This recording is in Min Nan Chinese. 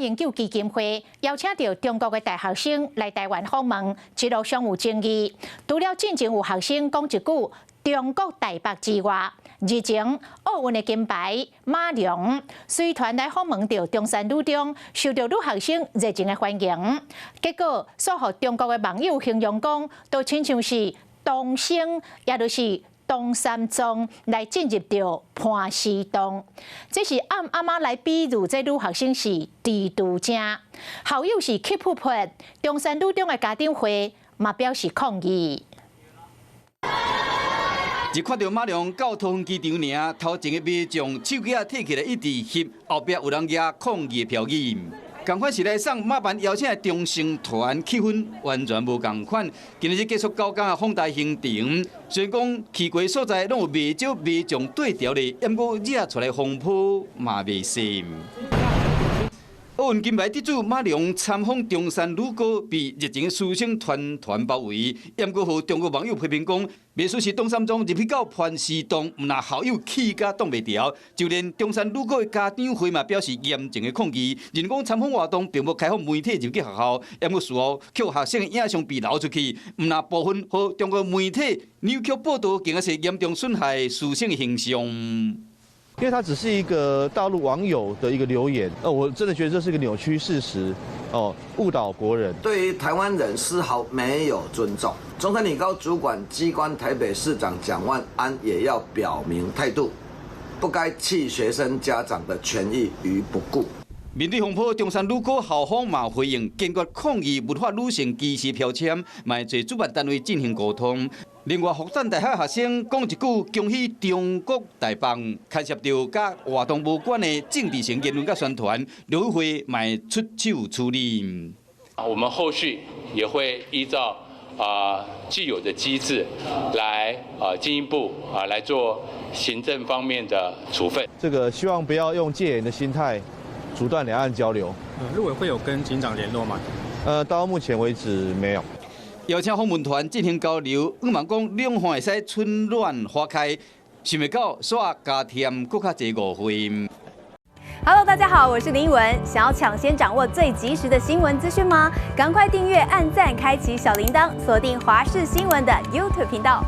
研究基金會邀請著中國的大學生來台灣訪問，一路上有爭議。除了進前有學生講一句中國台北之外，日前奧運的金牌馬龍隨團來訪問著中山女中，受著女學生熱情的歡迎。結果，煞予中國的網友形容講，都親像是唐僧，也就是唐三藏來進入著盤絲洞。這是暗暗仔來比喻這女學生是蜘蛛精。校友是氣噗噗，中山女中的家長會嘛表示抗議。一看著馬龍到桃園機場爾，頭前的民眾手機仔提起來一直翕，後壁有人舉抗議標語。仝款是來送馬辦邀請的中生團，氣氛完全無仝款。今仔日結束9天的訪台行程，雖然講去過所在攏有袂少民眾對調咧，毋過惹出來風波嘛袂細。奧運金牌得主馬龍參訪中山女高，被熱情的師生團團包圍。毋過予中國網友批評講，袂輸是唐三藏入去到盤絲洞，毋但校友氣甲擋袂牢，就連中山女高的家長會嘛表示嚴正的抗議，認為講參訪活動並無開放媒體入去學校，毋過事後卻學生的影像被流出去，毋但部分予中國媒體扭曲報道，更加是嚴重損害師生的形象。因為它只是一個大陸網友的一個留言，我真的覺得這是一個扭曲事實，哦，誤導國人。對於台灣人絲毫沒有尊重。中山女高主管機關台北市長蔣萬安也要表明態度，不該棄學生家長的權益於不顧。面對風波，中山女高校方嘛回應，堅決抗議物化女性歧視標籤，嘛會找主辦單位進行溝通。另外，復旦大學學生講一句恭喜中國大棒，牽涉著佮活動無關的政治性言論佮宣傳，陸委會嘛會出手處理。我們後續也會依照既有的機制來進一步來做行政方面的處分。這個希望不要用戒嚴的心態阻斷兩岸交流。陸委會有跟警長聯絡嗎？到目前為止沒有。邀請訪問團進行交流，向望講兩岸會使春暖花開，想袂到煞加添閣較濟誤會。 Hello，大家好，我是林依文。想要搶先掌握最及時的新聞資訊嗎？趕快訂閱、按讚、開啟小鈴鐺，鎖定華視新聞的 YouTube 頻道。